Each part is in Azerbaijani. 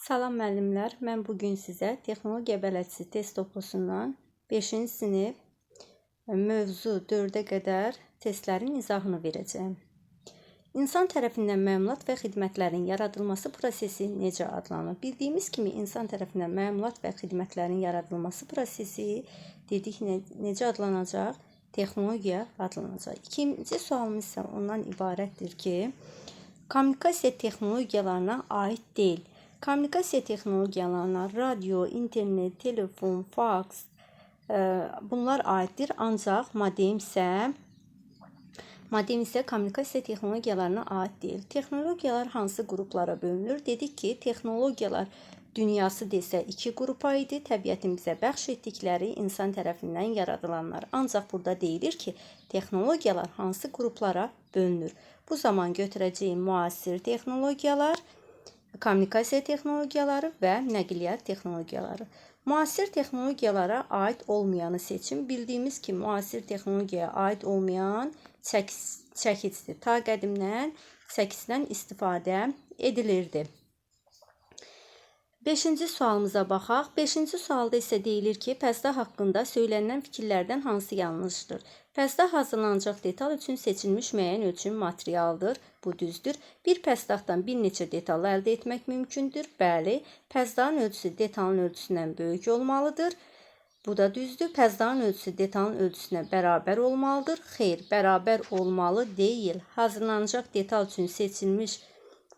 Salam müəllimlər, mən bu gün sizə Texnologiya Bələdçisi test toplusundan 5-ci sinif mövzu 4-ə qədər testlərin izahını verəcəyəm. İnsan tərəfindən məmulat və xidmətlərin yaradılması prosesi necə adlanır? Bildiyimiz kimi insan tərəfindən məmulat və xidmətlərin yaradılması prosesi dedik necə adlanacaq? Texnologiya adlanacaq. İkinci sualımız isə ondan ibarətdir ki, kommunikasiya texnologiyalarına aid deyil. Kommunikasiya texnologiyalarına radio, internet, telefon, faks bunlar aiddir. Ancaq modem isə kommunikasiya texnologiyalarına aid deyil. Texnologiyalar hansı qruplara bölünür? Dedik ki, texnologiyalar dünyası desə iki qrupa idi. Təbiətin bizə bəxş etdikləri, insan tərəfindən yaradılanlar. Ancaq burada deyilir ki, texnologiyalar hansı qruplara bölünür? Bu zaman götürəcəyim müasir texnologiyalar, kommunikasiya texnologiyaları və nəqliyyat texnologiyaları. Müasir texnologiyalara aid olmayanı seçin. Bildiyimiz ki, müasir texnologiyaya aid olmayan çəkicidir. Ta qədimdən çəkisindən istifadə edilirdi. Beşinci sualımıza baxaq. Beşinci sualda isə deyilir ki, pəzdah haqqında söylənilən fikirlərdən hansı yanlışdır? Pəzdah hazırlanacaq detal üçün seçilmiş müəyyən ölçüm materialdır. Bu düzdür. Bir pəzdahdan bir neçə detal əldə etmək mümkündür. Bəli, pəzdahın ölçüsü detalın ölçüsündən böyük olmalıdır. Bu da düzdür. Pəzdahın ölçüsü detalın ölçüsünə bərabər olmalıdır. Xeyr, bərabər olmalı deyil. Hazırlanacaq detal üçün seçilmiş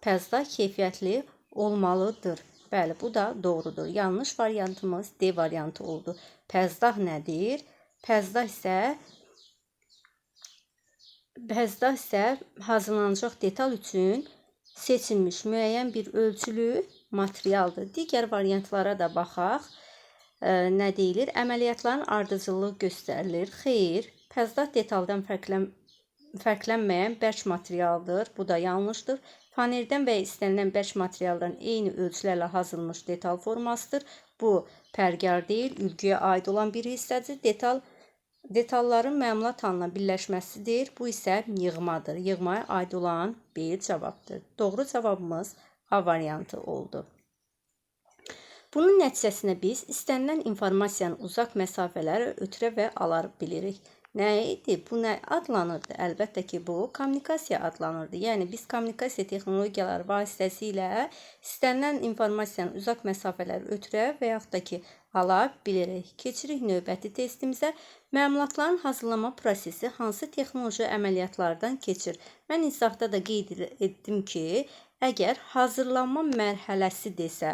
pəzdah keyfiyyətli olmalıdır. Bəli, bu da doğrudur. Yanlış variantımız D variantı oldu. Pəzdah nədir? Pəzdah isə hazırlanacaq detal üçün seçilmiş müəyyən bir ölçülü materialdır. Digər variantlara da baxaq. Nə deyilir? Əməliyyatların ardıcıllığı göstərilir. Xeyr, pəzdah detaldan fərqlənməyən bərk materialdır. Bu da yanlışdır. Fanerdən və istənilən bərk materialdan eyni ölçülərlə hazırlanmış detal formasıdır. Bu, pərgar deyil, ülgüyə aid olan bir hissədir. Detalların məmulat halına birləşməsidir. Bu isə yığmadır. Yığmaya aid olan bir cavabdır. Doğru cavabımız A variantı oldu. Bunun nəticəsində biz istənilən informasiyanı uzaq məsafələrə ötürə və alar bilirik. Nə idi? Bu nə adlanırdı? Əlbəttə ki, bu kommunikasiya adlanırdı. Yəni, biz kommunikasiya texnologiyaları vasitəsilə istənilən informasiyanı uzaq məsafələrə ötürə və yaxud da ki, ala bilirik. Keçirik növbəti testimizə. Məlumatların hazırlama prosesi hansı texnoloji əməliyyatlardan keçir? Mən izahda da qeyd etdim ki, əgər hazırlanma mərhələsi desə,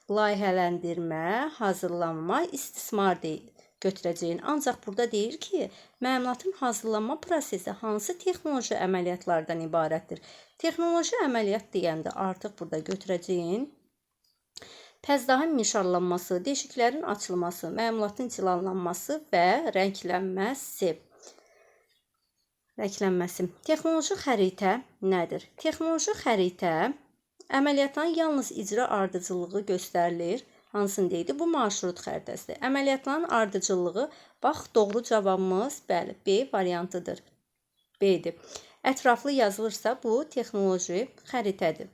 layihələndirmə, hazırlanma, istismar deyil götürəcəyin. Ancaq burada deyir ki, məlumatın hazırlanma prosesi hansı texnoloji əməliyyatlardan ibarətdir? Texnoloji əməliyyat deyəndə artıq burada götürəcəyin pəzdahın mişarlanması, deşiklərin açılması, məlumatın cilalanması və rənglənməsi. Texnoloji xəritə nədir? Texnoloji xəritə əməliyyatların yalnız icra ardıcıllığı göstərilir. Hansını deyildi? Bu marşrut xəritəsidir. Əməliyyatların ardıcıllığı, bax, doğru cavabımız, bəli, B variantıdır. B-dir. Ətraflı yazılırsa, bu texnoloji xəritədir.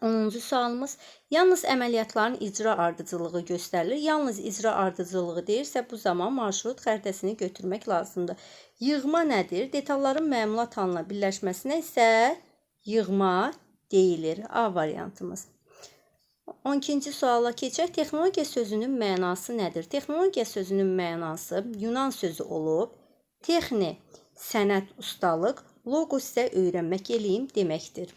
10-cu sualımız, yalnız əməliyyatların icra ardıcıllığı göstərilir. Yalnız icra ardıcıllığı deyirsə, bu zaman marşrut xəritəsini götürmək lazımdır. Yığma nədir? Detalların məmulat halına birləşməsinə isə yığma deyilir. A variantımız. 12-ci suala keçək. Texnologiya sözünün mənası nədir? Texnologiya sözünün mənası Yunan sözü olub. Texni sənət, ustalıq, logos isə öyrənmək, elm deməkdir.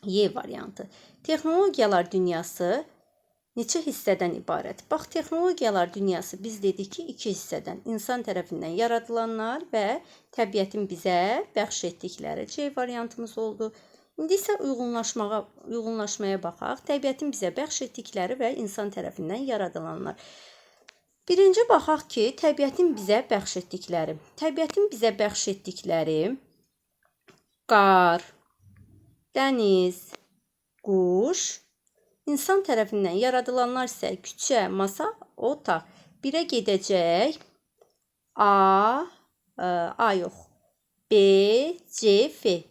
Y variantı. Texnologiyalar dünyası neçə hissədən ibarət? Bax, texnologiyalar dünyası biz dedik ki, iki hissədən. İnsan tərəfindən yaradılanlar və təbiətin bizə bəxş etdikləri. C variantımız oldu. İndi isə uyğunlaşmaya baxaq. Təbiətin bizə bəxş etdikləri və insan tərəfindən yaradılanlar. Birinci baxaq ki, təbiətin bizə bəxş etdikləri. Təbiətin bizə bəxş etdikləri qar, dəniz, quş, insan tərəfindən yaradılanlar isə küçə, masa, otaq. Birə gedəcək A, A yox, B, C, F.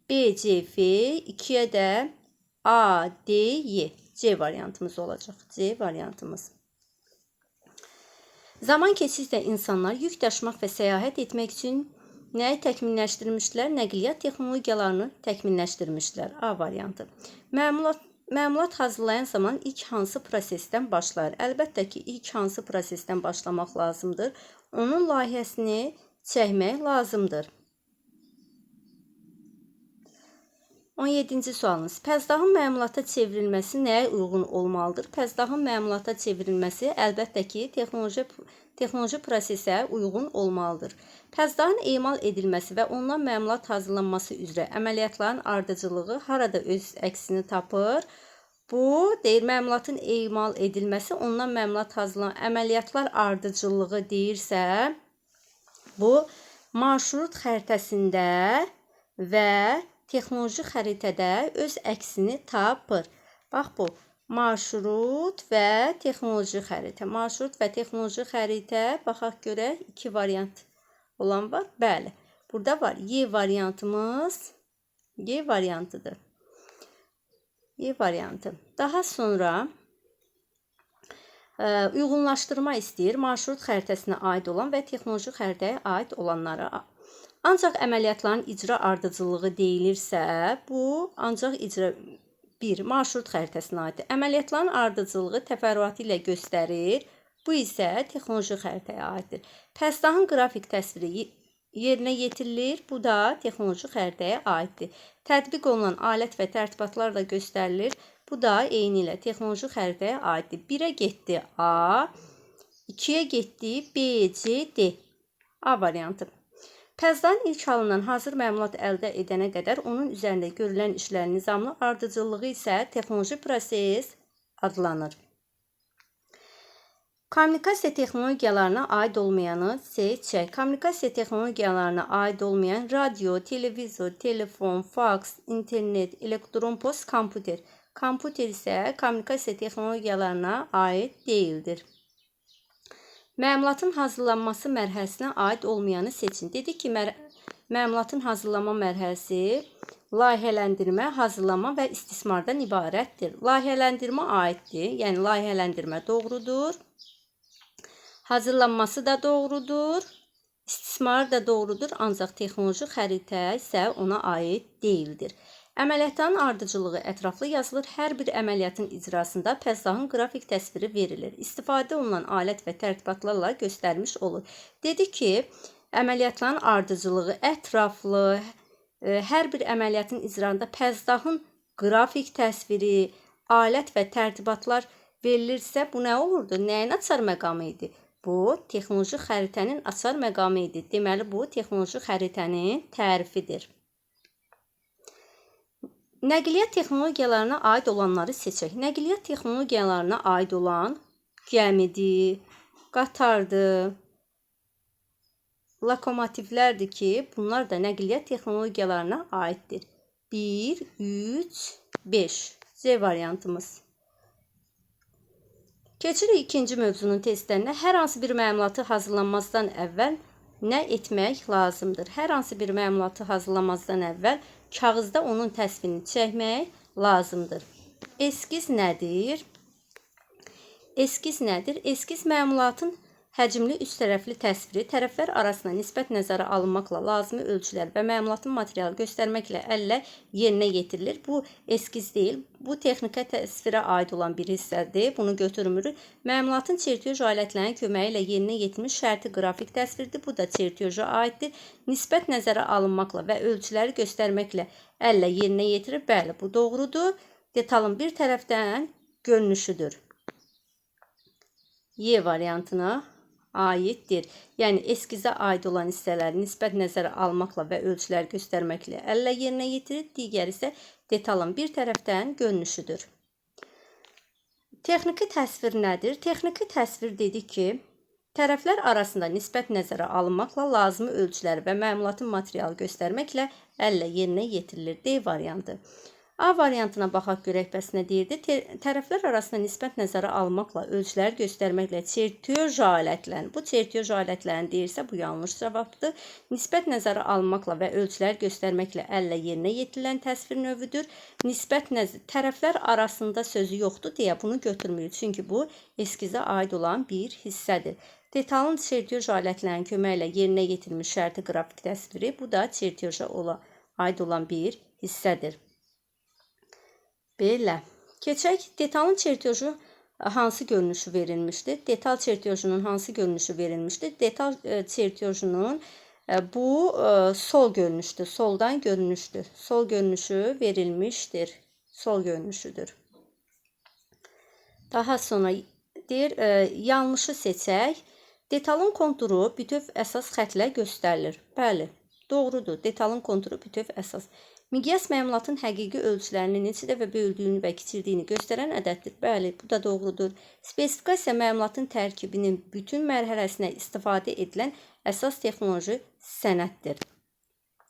B, C, F, 2-yə də A, A, D, Y. C variantımız olacaq. C variantımız. Zaman keçdikcə insanlar yük daşımaq və səyahət etmək üçün nəyi təkmilləşdirmişdilər? Nəqliyyat texnologiyalarını təkmilləşdirmişdilər. A variantı. Məmulat hazırlayan zaman ilk hansı prosesdən başlayır? Əlbəttə ki, ilk hansı prosesdən başlamaq lazımdır? Onun layihəsini çəkmək lazımdır. 17-ci sualımız. Pəzdahın məmulata çevrilməsi nəyə uyğun olmalıdır? Pəzdahın məmulata çevrilməsi əlbəttə ki, texnoloji prosesə uyğun olmalıdır. Pəzdahın emal edilməsi və ondan məmulat hazırlanması üzrə əməliyyatların ardıcıllığı harada öz əksini tapır? Bu, deyir, məmulatın emal edilməsi, ondan məmulat hazırlanan əməliyyatlar ardıcıllığı deyirsə, bu marşrut xəritəsində və texnoloji xəritədə öz əksini tapır. Bax bu, marşrut və texnoloji xəritə. Marşrut və texnoloji xəritə, baxaq görək, iki variant olan var. Bəli, burada var. Y variantımız, Y variantıdır. Y variantı. Daha sonra uyğunlaşdırma istəyir. Marşrut xəritəsinə aid olan və texnoloji xəritəyə aid olanlara. Ancaq əməliyyatların icra ardıcıllığı deyilirsə, bu ancaq icra 1 marşrut xəritəsinə aiddir. Əməliyyatların ardıcıllığı təfərrüatı ilə göstərir. Bu isə texnoloji xəritəyə aiddir. Pəzdahın qrafik təsviri yerinə yetirilir. Bu da texnoloji xəritəyə aiddir. Tətbiq olunan alət və tərtibatlar da göstərilir. Bu da eyni ilə texnoloji xəritəyə aiddir. 1-ə getdi A, 2-yə getdi B, C, D. A variantı. Pəzdahın ilk halından hazır məmulat əldə edənə qədər onun üzərində görülən işlərin nizamlı ardıcıllığı isə texnoloji proses adlanır. Kommunikasiya texnologiyalarına aid olmayanı seçək. Kommunikasiya texnologiyalarına aid olmayan radio, televizor, telefon, faks, internet, elektron post, kompüter. Kompüter isə kommunikasiya texnologiyalarına aid deyildir. Məmulatın hazırlanması mərhələsinə aid olmayanı seçin. Dedik ki, məmulatın hazırlanma mərhələsi layihələndirmə, hazırlama və istismardan ibarətdir. Layihələndirmə aiddir, yəni layihələndirmə doğrudur. Hazırlanması da doğrudur, istismar da doğrudur, ancaq texnoloji xəritə isə ona aid deyildir. Əməliyyatların ardıcıllığı ətraflı yazılır. Hər bir əməliyyatın icrasında pəzdahın qrafik təsviri verilir. İstifadə olunan alət və tərtibatlarla göstərmiş olur. Dedi ki, əməliyyatların ardıcıllığı ətraflı, hər bir əməliyyatın icrasında pəzdahın qrafik təsviri, alət və tərtibatlar verilirsə, bu nə olurdu? Nəyin açar məqamı idi? Bu, texnoloji xəritənin açar məqamı idi. Deməli, bu, texnoloji xəritənin tərifidir. Nəqliyyat texnologiyalarına aid olanları seçək. Nəqliyyat texnologiyalarına aid olan gəmidir, qatardır, lokomotivlərdir ki, bunlar da nəqliyyat texnologiyalarına aiddir. 1, 3, 5. C variantımız. Keçirik ikinci mövzunun testlərinə. Hər hansı bir məmulatı hazırlanmazdan əvvəl nə etmək lazımdır? Hər hansı bir məmulatı hazırlamazdan əvvəl kağızda onun təsvirini çəkmək lazımdır. Eskiz nədir? Eskiz nədir? Eskiz məmulatın həcmli üç tərəfli təsviri tərəflər arasında nisbət nəzərə alınmaqla lazımi ölçülər və məmulatın materialı göstərməklə əllə yerinə yetirilir. Bu eskiz deyil, bu texnika təsvirə aid olan bir hissədir. Bunu götürmürük. Məmulatın çertyoj alətlərinin köməyi ilə yerinə yetirilmiş şərti qrafik təsvirdir. Bu da çertyoja aiddir. Nisbət nəzərə alınmaqla və ölçüləri göstərməklə əllə yerinə yetirir. Bəli, bu doğrudur. Detalın bir tərəfdən görünüşüdür. Y variantına aiddir. Yəni eskizə aid olan hissələri nisbət nəzərə almaqla və ölçülər göstərməklə əllə yerinə yetirir. Digəri isə detalın bir tərəfdən görünüşüdür. Texniki təsvir nədir? Texniki təsvir dedik ki, tərəflər arasında nisbət nəzərə alınmaqla lazımi ölçüləri və məmulatın materialı göstərməklə əllə yerinə yetirilir. D variantı. A variantına baxaq görək bəs nə deyirdi? Tərəflər arasında nisbət nəzərə almaqla, ölçüləri göstərməklə çertyoj alətlərini, bu çertyoj alətlərini deyirsə, bu yanlış cavabdır. Nisbət nəzərə almaqla və ölçüləri göstərməklə əllə yerinə yetirilən təsvir növüdür. Nisbət tərəflər arasında sözü yoxdur deyə bunu götürmürük. Çünki bu eskizə aid olan bir hissədir. Detalın çertyoj alətlərinin köməyi ilə yerinə yetirilmiş şərti qrafik təsviri, bu da çertyoja aid olan bir hissədir. Belə. Keçək, detalın çertyoju hansı görünüşü verilmişdir? Detal çertyojunun hansı görünüşü verilmişdir? Detal çertyojunun bu sol görünüşdür. Soldan görünüşdür. Sol görünüşü verilmişdir. Sol görünüşüdür. Daha sonra deyir, yanlışı seçək. Detalın konturu bütöv əsas xətlə göstərilir. Bəli, doğrudur. Detalın konturu bütöv əsas. Miqyas məmulatın həqiqi ölçülərinin neçə dəfə böyüdüyünü və kiçildiyini göstərən ədəddir. Bəli, bu da doğrudur. Spesifikasiya məmulatın tərkibinin bütün mərhələsinə istifadə edilən əsas texnoloji sənəddir.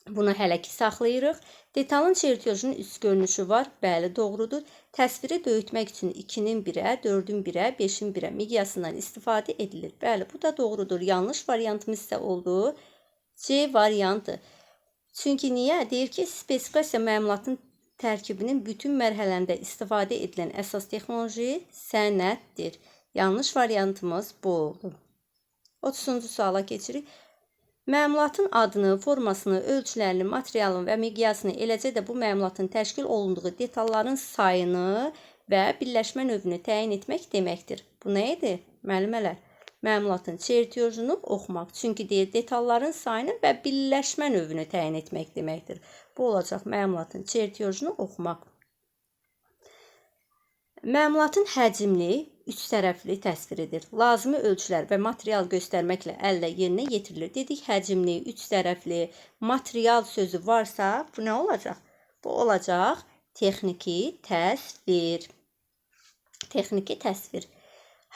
Bunu hələ ki saxlayırıq. Detalın çertyojunun üst görünüşü var. Bəli, doğrudur. Təsviri böyütmək üçün 2-nin 1-ə, 4-ün 1-ə, 5-in 1-ə miqyasından istifadə edilir. Bəli, bu da doğrudur. Yanlış variantımız isə oldu C variantı. Çünki niyə? Deyir ki, spesifikasiya məmulatın tərkibinin bütün mərhələlərində istifadə edilən əsas texnoloji sənəddir. Yanlış variantımız bu oldu. 30-cu suala keçirik. Məmulatın adını, formasını, ölçülərini, materialını və miqyasını, eləcə də bu məmulatın təşkil olunduğu detalların sayını və birləşmə növünü təyin etmək deməkdir. Bu nə idi? Müəllimələr, məmulatın çertyojunu oxumaq. Çünki deyir, detalların sayını və birləşmə növünü təyin etmək deməkdir. Bu olacaq məmulatın çertyojunu oxumaq. Məmulatın həcmli, üç tərəfli təsviridir. Lazımi ölçülər və material göstərməklə əllə yerinə yetirilir. Dedik, həcmli, üç tərəfli, material sözü varsa, bu nə olacaq? Bu olacaq texniki təsvir. Texniki təsvir.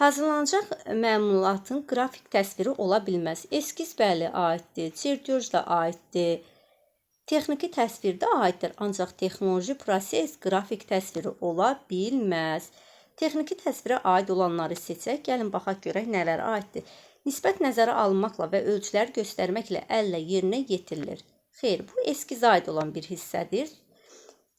Hazırlanacaq məmulatın qrafik təsviri ola bilməz. Eskiz bəli aiddir, çertyoj da aiddir, texniki təsvir də aiddir, ancaq texnoloji proses qrafik təsviri ola bilməz. Texniki təsvirə aid olanları seçək, gəlin baxaq görək nələrə aiddir. Nisbət nəzərə alınmaqla və ölçülər göstərməklə əllə yerinə yetirilir. Xeyr, bu eskizə aid olan bir hissədir.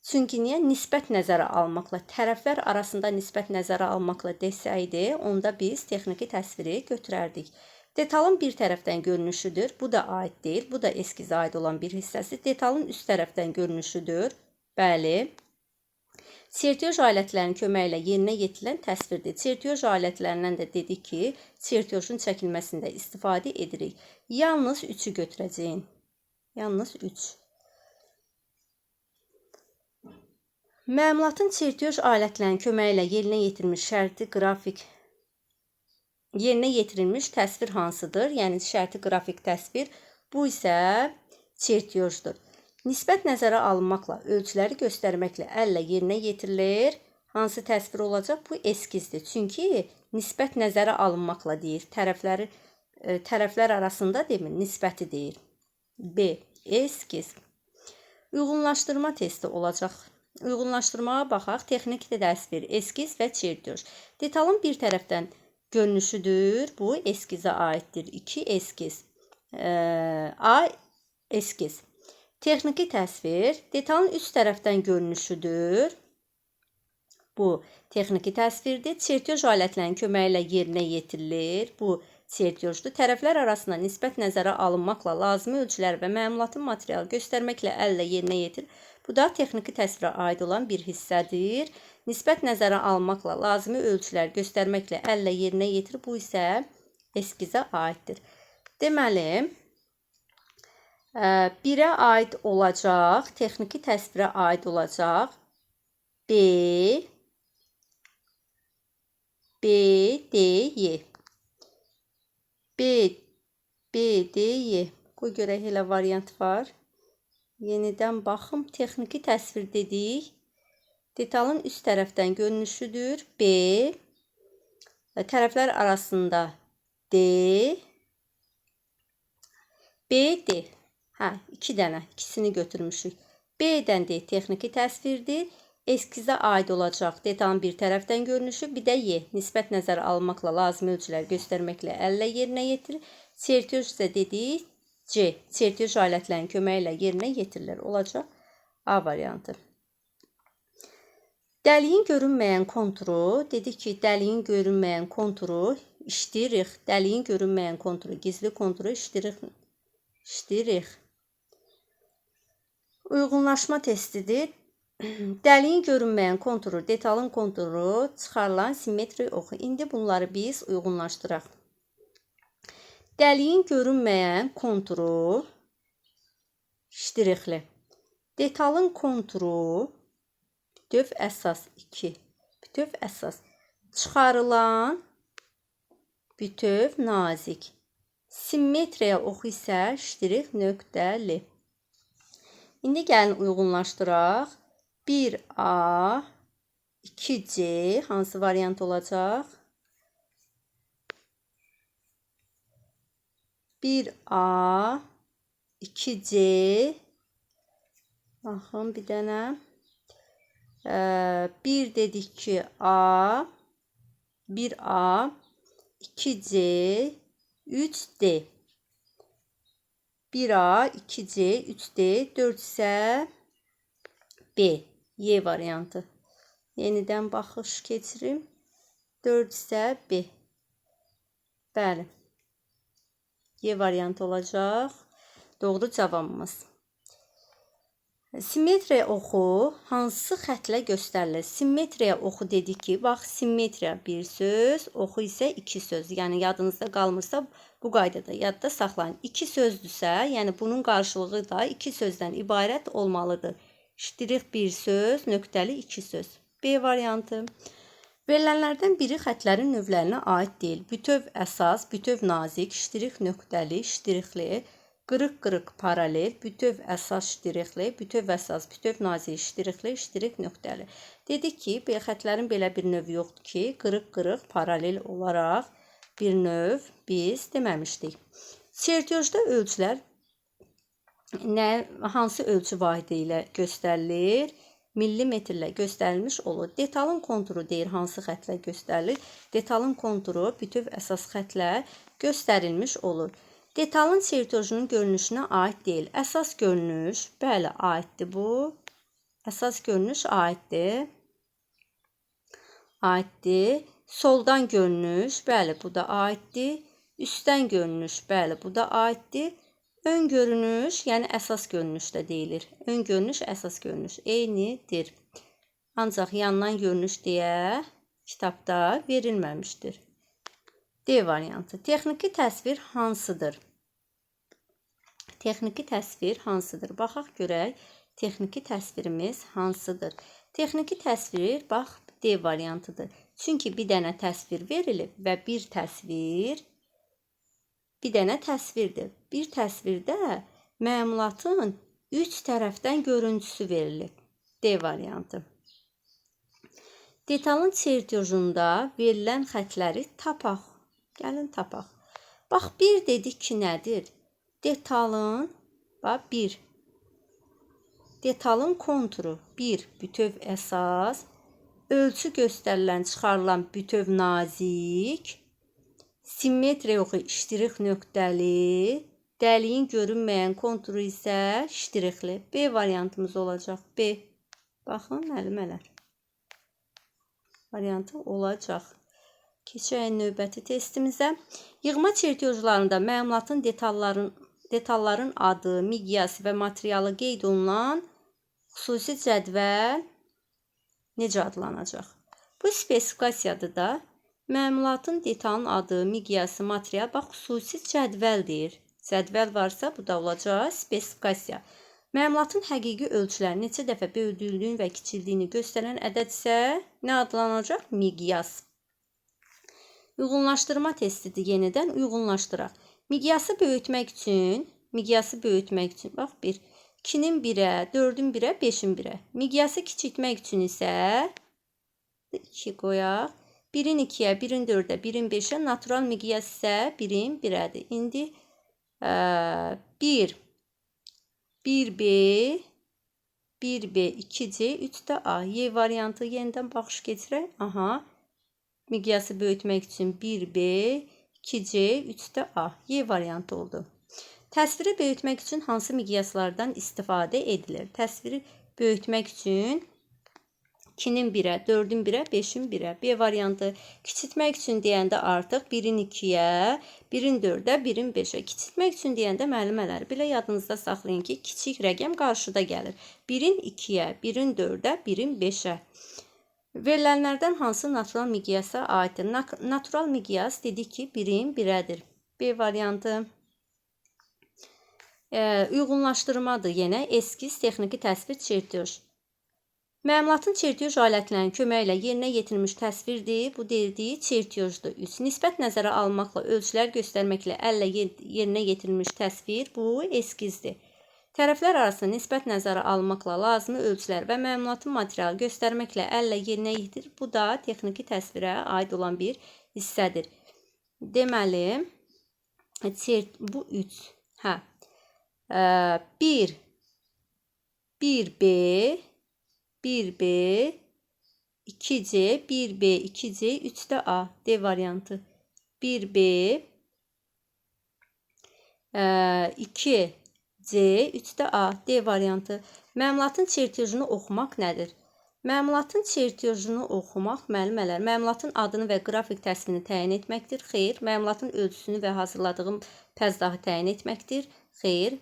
Çünki niyə? Nisbət nəzərə almaqla, tərəflər arasında nisbət nəzərə almaqla desəydi, onda biz texniki təsviri götürərdik. Detalın bir tərəfdən görünüşüdür. Bu da aid deyil. Bu da eskizə aid olan bir hissəsi. Detalın üst tərəfdən görünüşüdür. Bəli. Çertyoj alətlərinin köməyi ilə yerinə yetirilən təsvirdir. Çertyoj alətlərindən də dedik ki, çertyojun çəkilməsində istifadə edirik. Yalnız 3-ü götürəcəyim. Yalnız 3. Məmulatın çertyoj alətlərinin köməyi ilə yerinə yetirilmiş şərti qrafik yerinə yetirilmiş təsvir hansıdır? Yəni şərti qrafik təsvir. Bu isə çertyojdur. Nisbət nəzərə alınmaqla, ölçüləri göstərməklə əllə yerinə yetirilir. Hansı təsvir olacaq? Bu eskizdir. Çünki nisbət nəzərə alınmaqla deyir. Tərəflər arasında demir, nisbəti deyir. B. Eskiz. Uyğunlaşdırma testi olacaq. Uyğunlaşdırmağa baxaq. Texniki təsvir, eskiz və çertyoj. Detalın bir tərəfdən görünüşüdür. Bu eskizə aiddir. 2 eskiz. A eskiz. Texniki təsvir detalın üst tərəfdən görünüşüdür. Bu texniki təsvirdir. Çertyoj alətlərinin köməyi ilə yerinə yetirilir. Bu çertyojdur. Tərəflər arasında nisbət nəzərə alınmaqla lazımi ölçülər və məmulatın materialı göstərməklə əllə yerinə yetirilir. Bu da texniki təsvirə aid olan bir hissədir. Nisbət nəzərə almaqla lazımi ölçülər göstərməklə əllə yerinə yetirir. Bu isə eskizə aiddir. Deməli, 1-ə aid olacaq, texniki təsvirə aid olacaq B, B, D, Y. B, B, D, Y. Qoy görək, elə variant var. Yenidən baxım. Texniki təsvir dedik. Detalın üst tərəfdən görünüşüdür. B, tərəflər arasında D, B, D. Hə, 2 dənə. İkisini götürmüşük. B-dən D texniki təsvirdir. Eskizə aid olacaq detalın bir tərəfdən görünüşü, bir də Y. Nisbət nəzərə almaqla lazımi ölçüləri göstərməklə əllə yerinə yetirilir. Çertyoz isə dedik C. Çertyoz alətlərinin köməyi ilə yerinə yetirilir. Olacaq A variantı. Dəliyin görünməyən konturu, dedik ki, dəliyin görünməyən konturu ştrix, dəliyin görünməyən konturu, gizli konturu ştrix, ştrix. Uyğunlaşma testidir. Dəliyin görünməyən konturu, detalın konturu, çıxarılan simmetri oxu. İndi bunları biz uyğunlaşdıraq. Dəliyin görünməyən konturu ştrixli. Detalın konturu bütöv əsas 2. Bütöv əsas. Çıxarılan bütöv nazik. Simmetriya oxu isə ştrix nöqtəli. İndi gəlin uyğunlaşdıraq. 1A, 2C hansı variant olacaq? 1A, 2C, baxın bir dənə. 1 dedik ki A, 1A, 2C, 3D. 1A, 2C, 3D, 4 isə B. Y variantı. Yenidən baxış keçirim. 4 isə B. Bəli. Y variantı olacaq. Doğru cavabımız. Simmetriya oxu hansı xətlə göstərilir? Simmetriya oxu dedik ki, bax, simmetriya bir söz, oxu isə iki söz. Yəni, yadınızda qalmırsa bu qaydada yadda saxlayın. İki sözdürsə, yəni bunun qarşılığı da iki sözdən ibarət olmalıdır. Ştrix bir söz, nöqtəli iki söz. B variantı. Verilənlərdən biri xətlərin növlərinə aid deyil. Bütöv əsas, bütöv nazik, ştrix nöqtəli, ştrixli, qırıq-qırıq paralel, bütöv əsas ştrixli, bütöv əsas, bütöv nazik, ştrixli, ştrix nöqtəli. Dedik ki, xətlərin belə bir növü yoxdur ki, qırıq-qırıq paralel olaraq bir növ biz deməmişdik. Çertiyojda ölçülər hansı ölçü vahidi ilə göstərilir? Millimetrlə göstərilmiş olur. Detalın konturu deyir, hansı xətlə göstərilir? Detalın konturu bütöv əsas xətlə göstərilmiş olur. Detalın çertiyojunun görünüşünə aid deyil. Əsas görünüş, bəli, aiddir bu. Əsas görünüş aiddir. Aiddir. Soldan görünüş, bəli, bu da aiddir. Üstdən görünüş, bəli, bu da aiddir. Ön görünüş, yəni əsas görünüş də deyilir. Ön görünüş, əsas görünüş eynidir. Ancaq yandan görünüş deyə kitabda verilməmişdir. D variantı. Texniki təsvir hansıdır? Texniki təsvir hansıdır? Baxaq görək, texniki təsvirimiz hansıdır? Texniki təsvir, bax, D variantıdır. Çünki bir dənə təsvir verilib və bir təsvir bir dənə təsvirdir. Bir təsvirdə məmulatın üç tərəfdən görüntüsü verilib. D variantı. Detalın çertiyojunda verilən xətləri tapaq. Gəlin tapaq. Bax, bir dedik ki, nədir? Detalın, bax, bir. Detalın konturu 1 bütöv əsas, ölçü göstərilən, çıxarılan bütöv nazik, simmetriya oxu ştrix nöqtəli, dəliyin görünməyən konturu isə ştrixli. B variantımız olacaq. B. Baxın, müəllimələr. Variantı olacaq. Keçək növbəti testimizə. Yığma çertiyojlarında məmulatın detalların adı, miqyası və materialı qeyd olunan xüsusi cədvəl necə adlanacaq? Bu spesifikasiyadır da. Məmulatın detalın adı, miqyası, material, bax, xüsusi cədvəl deyir. Cədvəl varsa, bu da olacaq spesifikasiya. Məmulatın həqiqi ölçüləri neçə dəfə böyüdüldüyünü və kiçildiyini göstərən ədəd isə nə adlanacaq? Miqyas. Uyğunlaşdırma testidir. Yenidən uyğunlaşdıraq. Miqyası böyütmək üçün, bax, 1, 2-nin 1-ə, 4-ün 1-ə, 5-in 1-ə. Miqyası kiçiltmək üçün isə 2 qoyaq. 1-in 2-yə, 1-in 4-ə, 1-in 5-ə, natural miqyas isə 1-in 1-ədir. İndi 1, 1B, 1B, 2C, 3 də A. Y variantı yenidən baxış keçirək. Aha. Miqyası böyütmək üçün 1B, 2C, 3 də A. Y variantı oldu. Təsviri böyütmək üçün hansı miqyaslardan istifadə edilir? Təsviri böyütmək üçün 2-nin 1-ə, 4-ün 1-ə, 5-in 1-ə. B variantı. Kiçiltmək üçün deyəndə artıq 1-in 2-yə, 1-in 4-ə, 1-in 5-ə. Kiçiltmək üçün deyəndə müəllimələr belə yadınızda saxlayın ki, kiçik rəqəm qarşıda gəlir. 1-in 2-yə, 1-in 4-ə, 1-in 5-ə. Verilənlərdən hansı natural miqyasa aiddir? Natural miqyas dedik ki, 1-in 1-ədir. B variantı. Uyğunlaşdırmadır yenə. Eskiz, texniki təsvir, çertyoj. Məmulatın çertyoj alətlərinin köməyi ilə yerinə yetirilmiş təsvirdir. Bu dediyi çertyojdur. 3. Nisbət nəzərə almaqla, ölçülər göstərməklə əllə yerinə yetirilmiş təsvir bu eskizdir. Tərəflər arasında nisbət nəzərə almaqla lazımi ölçülər və məmulatın materialı göstərməklə əllə yerinə yetirir. Bu da texniki təsvirə aid olan bir hissədir. Deməli, bu 3. Hə. 1, 1B, 1B, 2C, 1B, 2C, 3 də A. D variantı. 1B, 2C, 3 də A. D variantı. Məmulatın çertejini oxumaq nədir? Məmulatın çertejini oxumaq, müəllimələr, məmulatın adını və qrafik təsvirini təyin etməkdir. Xeyr. Məmulatın ölçüsünü və hazırladığım pəzdahı təyin etməkdir. Xeyr.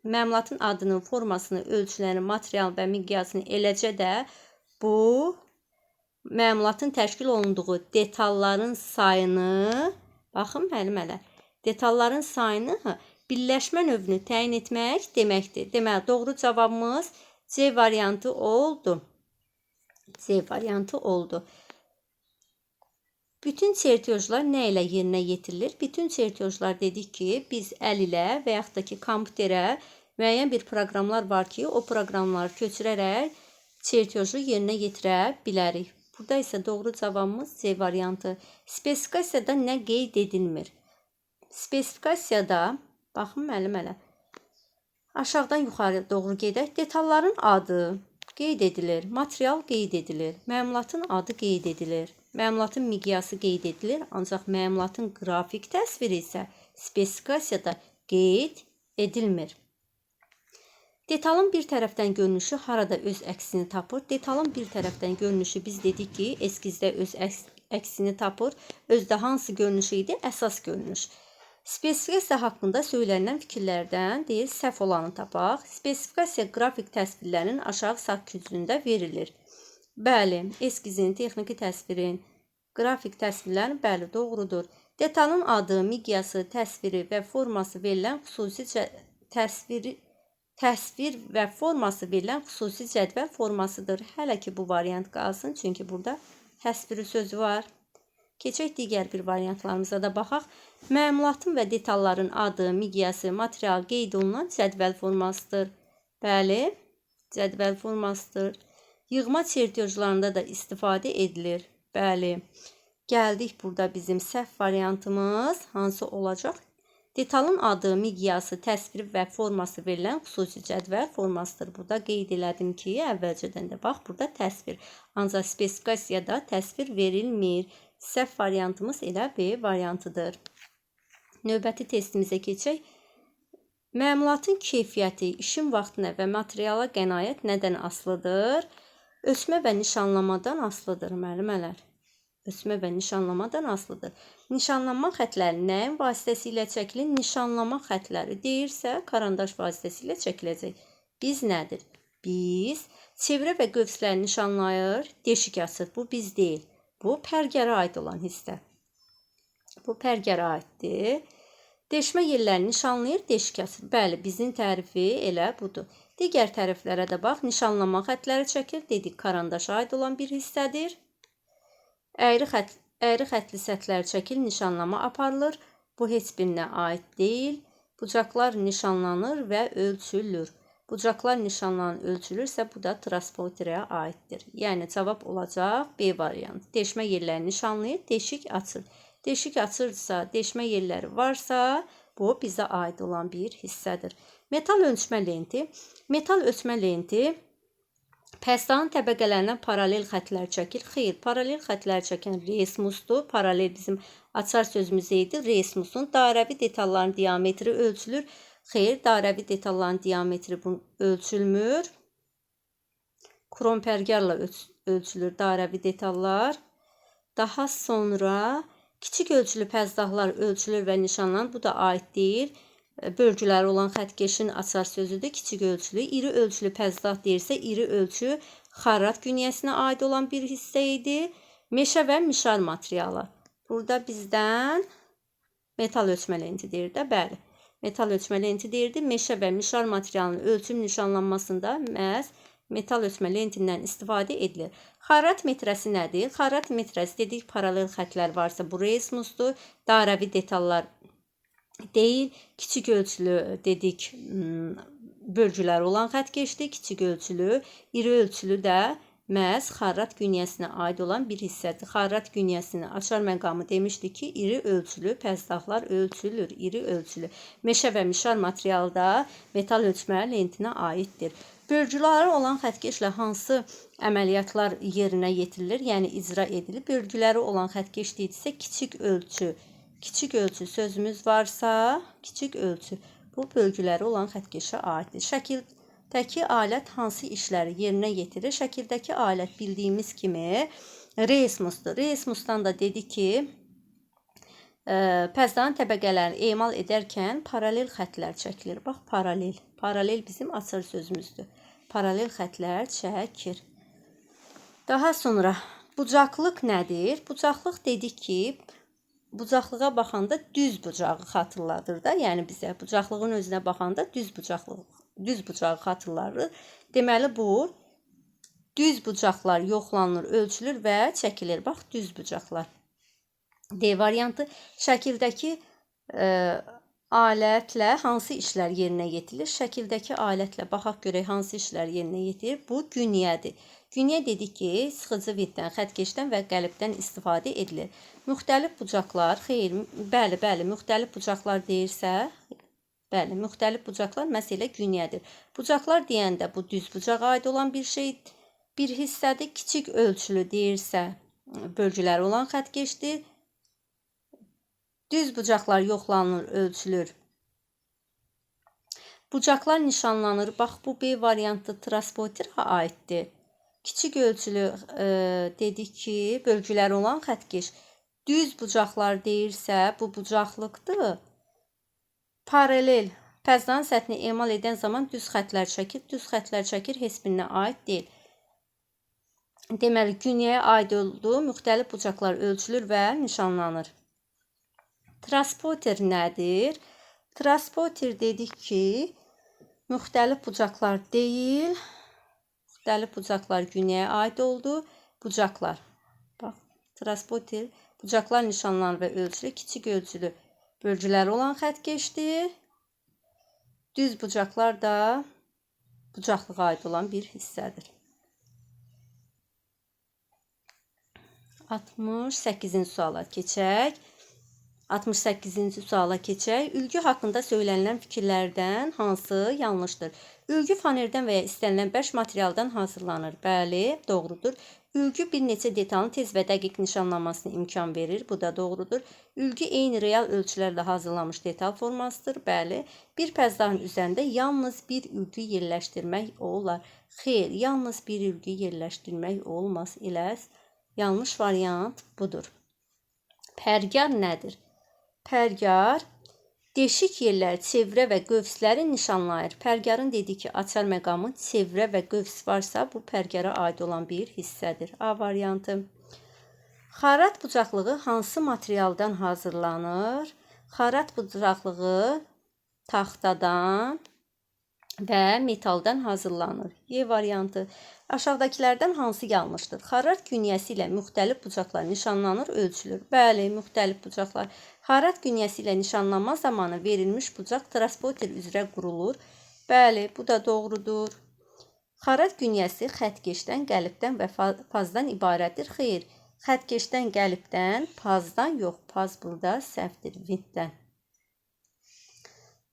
Məmulatın adını, formasını, ölçülərini, material və miqyasını, eləcə də bu məmulatın təşkil olunduğu detalların sayını, baxın müəllimələr, detalların sayını birləşmə növünü təyin etmək deməkdir. Deməli, doğru cavabımız C variantı oldu. C variantı oldu. Bütün çertejlər nə ilə yerinə yetirilir? Bütün çertejlər dedik ki, biz əl ilə və yaxud da ki, kompüterə müəyyən bir proqramlar var ki, o proqramları köçürərək çerteju yerinə yetirə bilərik. Burada isə doğru cavabımız C variantı. Spesifikasiyada nə qeyd edilmir? Spesifikasiyada, baxın müəllimələr, aşağıdan yuxarı doğru gedək. Detalların adı qeyd edilir, material qeyd edilir, məmulatın adı qeyd edilir, məmulatın miqyası qeyd edilir, ancaq məmulatın qrafik təsviri isə spesifikasiyada qeyd edilmir. Detalın bir tərəfdən görünüşü harada öz əksini tapır? Detalın bir tərəfdən görünüşü biz dedik ki, eskizdə öz əksini tapır. Özdə hansı görünüşü idi? Əsas görünüş. Spesifikasiya haqqında söylənilən fikirlərdən deyir, səhv olanı tapaq. Spesifikasiya qrafik təsvirlərinin aşağı sağ küncündə verilir. Bəli, eskizin, texniki təsvirin, qrafik təsvirlərin, bəli, doğrudur. Detalın adı, miqyası, təsviri və forması verilən xüsusi təsvir və forması verilən xüsusi cədvəl formasıdır. Hələ ki bu variant qalsın, çünki burada təsviri sözü var. Keçək digər bir variantlarımıza da baxaq. Məmulatın və detalların adı, miqyası, material qeyd olunan cədvəl formasıdır. Bəli, cədvəl formasıdır. Yığma çertejlarında da istifadə edilir. Bəli, gəldik burada bizim səhv variantımız hansı olacaq? Detalın adı, miqyası, təsviri və forması verilən xüsusi cədvəl formasıdır. Burada qeyd elədim ki, əvvəlcədən də bax, burada təsvir. Ancaq spesifikasiyada təsvir verilmir. Səhv variantımız elə B variantıdır. Növbəti testimizə keçək. Məmulatın keyfiyyəti, işin vaxtına və materiala qənaət nədən asılıdır? Ölçmə və nişanlamadan asılıdır, müəllimələr. Ölçmə və nişanlamadan asılıdır. Nişanlanma xətləri nəyin vasitəsilə çəkilir? Nişanlama xətləri deyirsə, karandaş vasitəsilə çəkiləcək. Biz nədir? Biz çevrə və qövsləri nişanlayır, deşik açır. Bu biz deyil. Bu pərgərə aid olan hissə. Bu pərgərə aiddir. Deşmə yerlərini nişanlayır, deşik açır. Bəli, bizim tərifi elə budur. Digər təriflərə də bax. Nişanlama xətləri çəkir. Dedik, karandaşa aid olan bir hissədir. Əyri xətli səthlər çəkil, nişanlama aparılır. Bu heç birinə aid deyil. Bucaqlar nişanlanır və ölçülür. Bucaqlar nişanlanır, ölçülürsə, bu da transporterə aiddir. Yəni, cavab olacaq B variantı. Deşmə yerləri nişanlayır, deşik açır. Deşik açırsa, deşmə yerləri varsa, bu bizə aid olan bir hissədir. Metal ölçmə lenti. Metal ölçmə lenti pəzdahın təbəqələrinə paralel xətlər çəkir. Xeyr, paralel xətlər çəkən resmusdur. Paralel bizim açar sözümüz idi. Resmusun dairəvi detalların diametri ölçülür. Xeyr, dairəvi detalların diametri ölçülmür. Krom pərgarla ölçülür dairəvi detallar. Daha sonra kiçik ölçülü pəzdahlar ölçülür və nişanlanır. Bu da aid deyil. Bölgüləri olan xəttkeşin açar sözüdür. Kiçik ölçülü, iri ölçülü pəzdah deyirsə, iri ölçü xarrat günyəsinə aid olan bir hissə idi. Meşə və mişar materialı. Burada bizdən metal ölçmə lenti deyir də, bəli. Metal ölçmə lenti deyirdi. Meşə və mişar materialının ölçüm nişanlanmasında məhz metal ölçmə lentindən istifadə edilir. Xarrat metrəsi nədir? Xarrat metrəsi dedik, paralel xətlər varsa bu resmusdur. Dairəvi detallar deyil. Kiçik ölçülü dedik, bölgüləri olan xəttkeşdir. Kiçik ölçülü, iri ölçülü də məhz xarrat günyəsinə aid olan bir hissədir. Xarrat günyəsini açar məqamı demişdi ki, iri ölçülü pəzdahlar ölçülür, iri ölçülü. Meşə və mişar materialı da metal ölçmə lentinə aiddir. Bölgüləri olan xəttkeşlə hansı əməliyyatlar yerinə yetirilir, yəni icra edilir? Bölgüləri olan xəttkeş deyilsə, kiçik ölçü. Kiçik ölçü sözümüz varsa, kiçik ölçü bu bölgüləri olan xəttkeşə aiddir. Şəkildəki alət hansı işləri yerinə yetirir? Şəkildəki alət bildiyimiz kimi resmusdur. Resmusdan da dedi ki, pəzdahın təbəqələrini emal edərkən paralel xətlər çəkilir. Bax, paralel. Paralel bizim açar sözümüzdür. Paralel xətlər çəkir. Daha sonra bucaqlıq nədir? Bucaqlıq dedik ki, bucaqlığa baxanda düz bucağı xatırladır da. Yəni bizə bucaqlığın özünə baxanda düz bucağı xatırladır. Deməli bu düz bucaqlar yoxlanılır, ölçülür və çəkilir. Bax, düz bucaqlar. D variantı. Şəkildəki alətlə hansı işlər yerinə yetirilir? Şəkildəki alətlə baxaq görək hansı işlər yerinə yetirilir. Bu günyədir. Günyə dedik ki, sıxıcı vintdən, xəttkeşdən və qəlibdən istifadə edilir. Müxtəlif bucaqlar, xeyr, bəli, bəli, müxtəlif bucaqlar deyirsə, bəli, müxtəlif bucaqlar məhz elə günyədir. Bucaqlar deyəndə bu düz bucağa aid olan bir şey, bir hissədir. Kiçik ölçülü deyirsə, bölgüləri olan xəttkeşdir. Düz bucaqlar yoxlanılır, ölçülür. Bucaqlar nişanlanır. Bax, bu B variantı transporterə aiddir. Kiçik ölçülü dedik ki, bölgüləri olan xəttkeş. Düz bucaqlar deyirsə, bu bucaqlıqdır. Paralel. Pəzdahın səthini emal edən zaman düz xətlər çəkir. Düz xətlər çəkir, heç birinə aid deyil. Deməli, günyəyə aid olduğu müxtəlif bucaqlar ölçülür və nişanlanır. Transporter nədir? Transporter dedik ki, müxtəlif bucaqlar deyil. Müxtəlif bucaqlar günyəyə aid oldu. Bucaqlar. Bax, transporter bucaqlar nişanlanır və ölçülür. Kiçik ölçülü bölgüləri olan xəttkeşdir. Düz bucaqlar da bucaqlığa aid olan bir hissədir. 68-ci suala keçək. 68-ci suala keçək. Ülgü haqqında söylənilən fikirlərdən hansı yanlışdır? Ülgü fanerdən və ya istənilən 5 materialdan hazırlanır. Bəli, doğrudur. Ülgü bir neçə detalın tez və dəqiq nişanlanmasına imkan verir. Bu da doğrudur. Ülgü eyni real ölçülərlə hazırlanmış detal formasıdır. Bəli. Bir pəzdahın üzərində yalnız bir ülgü yerləşdirmək olar. Xeyr, yalnız bir ülgü yerləşdirmək olmaz. Elə yanlış variant budur. Pərgar nədir? Pərgar deşik yerlər, çevrə və qövsləri nişanlayır. Pərgarın dediyi ki, açar məqamı çevrə və qövs varsa, bu pərgara aid olan bir hissədir. A variantı. Xarrat bucaqlığı hansı materialdan hazırlanır? Xarrat bucaqlığı taxtadan və metaldan hazırlanır. Y variantı. Aşağıdakılardan hansı yanlışdır? Xarrat günyəsi ilə müxtəlif bucaqlar nişanlanır, ölçülür. Bəli, müxtəlif bucaqlar. Xarrat günyəsi ilə nişanlanma zamanı verilmiş bucaq transporter üzrə qurulur. Bəli, bu da doğrudur. Xarrat günyəsi xəttkeşdən, qəlibdən və pazdan ibarətdir. Xeyr, xəttkeşdən, qəlibdən, pazdan yox. Paz burada səhvdir, vintdən.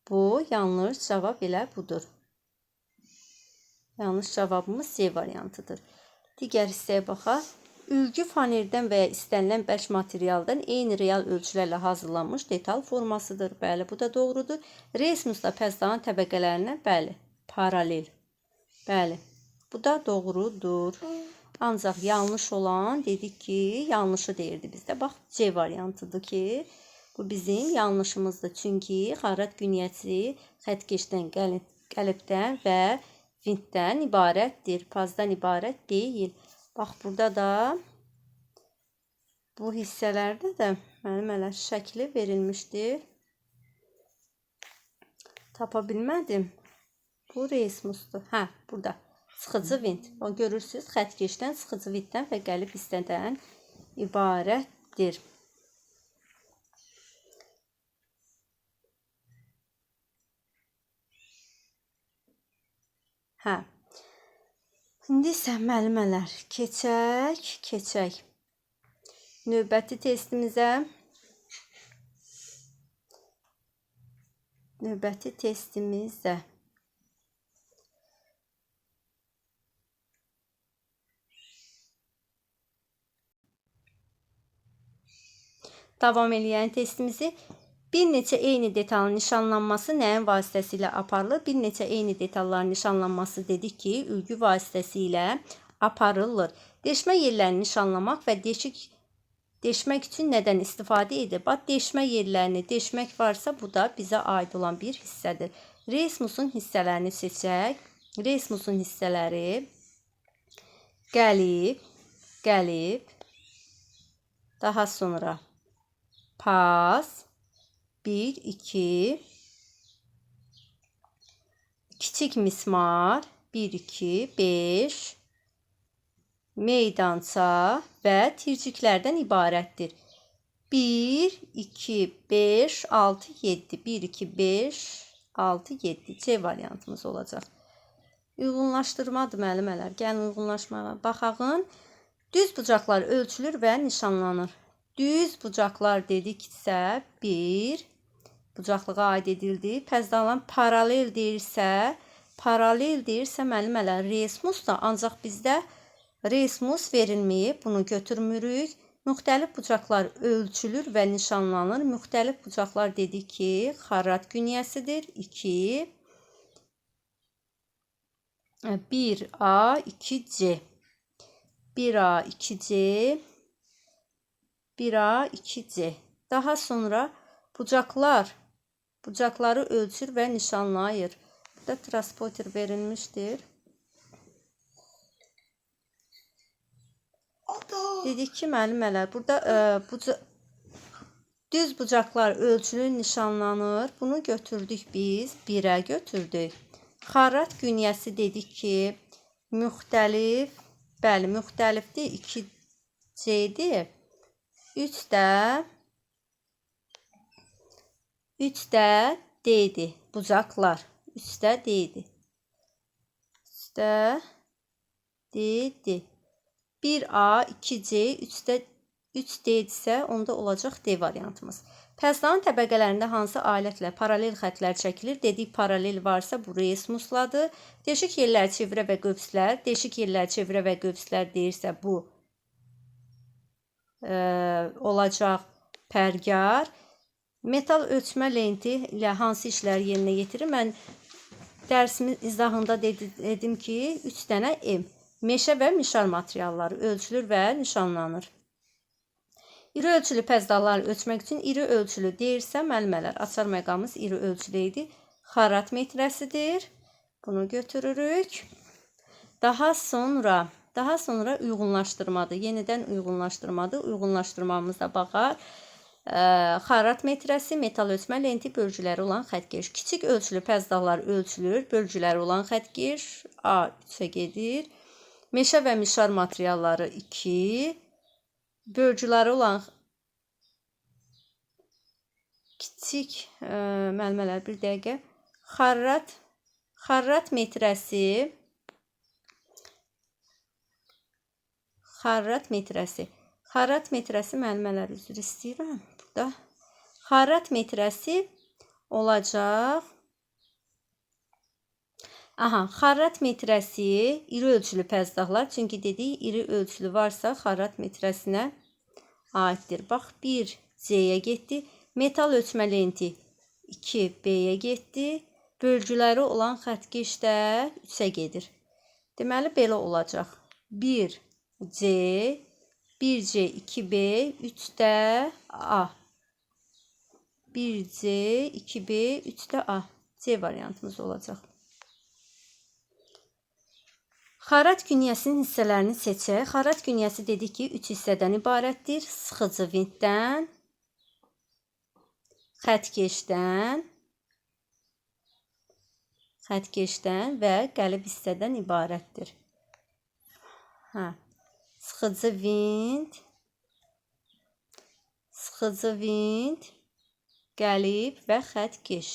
Bu yanlış cavab elə budur. Yanlış cavabımız C variantıdır. Digər hissəyə baxaq. Ülgü fanerdən və ya istənilən bərk materialdan eyni real ölçülərlə hazırlanmış detal formasıdır. Bəli, bu da doğrudur. Reysmusda pəzdanın təbəqələrinə, bəli, paralel. Bəli, bu da doğrudur. Ancaq yanlış olan dedik ki, yanlışı deyirdi bizdə. Bax, C variantıdır ki, bu bizim yanlışımızdır. Çünki xarrat günyəsi xəttkeşdən, qəlibdən və vintdən ibarətdir. Pazdan ibarət deyil. Bax, burada da bu hissələrdə də mənim hələ şəkli verilmişdir. Tapa bilmədim. Bu reysmusdur. Hə, burada. Sıxıcı vint. O, görürsünüz, xəttkeşdən, sıxıcı vintdən və qəlib hissədən ibarətdir. Hə. İndi isə müəllimələr, keçək. Növbəti testimizə. Növbəti testimizə. Davam eləyən testimizi. Bir neçə eyni detalın nişanlanması nəyin vasitəsilə aparılır? Bir neçə eyni detalların nişanlanması dedik ki, ülgü vasitəsilə aparılır. Deşmə yerlərini nişanlamaq və deşmək üçün nədən istifadə edilir? Bax, deşmə yerlərini deşmək varsa, bu da bizə aid olan bir hissədir. Reysmusun hissələrini seçək. Reysmusun hissələri qəlib, qəlib, daha sonra pas, 1, 2, kiçik mismar, 1, 2, 5, meydança və tirciklərdən ibarətdir. 1, 2, 5, 6, 7, 1, 2, 5, 6, 7 C variantımız olacaq. Uyğunlaşdırmadır müəllimələr. Gəlin uyğunlaşmağa baxağın. Düz bucaqlar ölçülür və nişanlanır. Düz bucaqlar dediksə 1 bucaqlığa aid edildi. Pəzdalan paralel deyirsə, müəllimələr reysmus da, ancaq bizdə reysmus verilməyib, bunu götürmürük. Müxtəlif bucaqlar ölçülür və nişanlanır. Müxtəlif bucaqlar dedik ki, xarrat günyəsidir. 2, 1A, 2C. 1A, 2C. 1A, 2C. Daha sonra bucaqları ölçür və nişanlayır. Burada transporter verilmişdir. Dedik ki, müəllimələr, burada düz bucaqlar ölçülür, nişanlanır. Bunu götürdük biz, 1-ə götürdük. Xarrat günyəsi dedik ki, müxtəlif, bəli, müxtəlifdir, 2C-dir. 3 də D-dir, bucaqlar. 3 də D-dir. 3 də D-dir. 1A, 2C, 3D-dirsə, onda olacaq D variantımız. Pəzdanın təbəqələrində hansı alətlə paralel xətlər çəkilir? Dedik, paralel varsa bu reysmusladır. Deşik yerlər çevrə və qövslər. Deşik yerlər çevrə və qövslər deyirsə, bu olacaq pərgar. Metal ölçmə lenti ilə hansı işləri yerinə yetirir? Mən dərsimin izahında dedim ki, 3 dənə M. Meşə və mişar materialları ölçülür və nişanlanır. İri ölçülü pəzdaları ölçmək üçün iri ölçülü deyirsə, müəllimələr, açar məqamımız iri ölçülü idi. Xarrat metrəsidir. Bunu götürürük. Daha sonra uyğunlaşdırmadır. Yenidən uyğunlaşdırmadır. Uyğunlaşdırmamıza baxar. Xarrat metrəsi, metal ölçmə lenti, bölgüləri olan xəttkeş. Kiçik ölçülü pəzdağlar ölçülür. Bölgüləri olan xəttkeş A 3-ə gedir. Meşə və mişar materialları 2. Bölgüləri olan kiçik, müəllimələr bir dəqiqə. Xarrat metrəsi. Xarrat metrəsi. Xarrat metrəsi müəllimələr, üzr istəyirəm. Burada xarrat metrəsi olacaq. Aha, xarrat metrəsi iri ölçülü pəzdahlar. Çünki dedik, iri ölçülü varsa xarrat metrəsinə aiddir. Bax, 1 C-yə getdi. Metal ölçmə lenti 2 B-yə getdi. Bölgüləri olan xəttkeş də 3-ə gedir. Deməli, belə olacaq. 1 C, 1C, 2B, 3 də A. 1C, 2B, 3 də A. C variantımız olacaq. Xarrat künyəsinin hissələrini seçək. Xarrat künyəsi dedik ki, 3 hissədən ibarətdir. Sıxıcı vintdən, xəttkeşdən, və qəlib hissədən ibarətdir. Hə. Sıxıcı vint, qəlib və xəttkeş.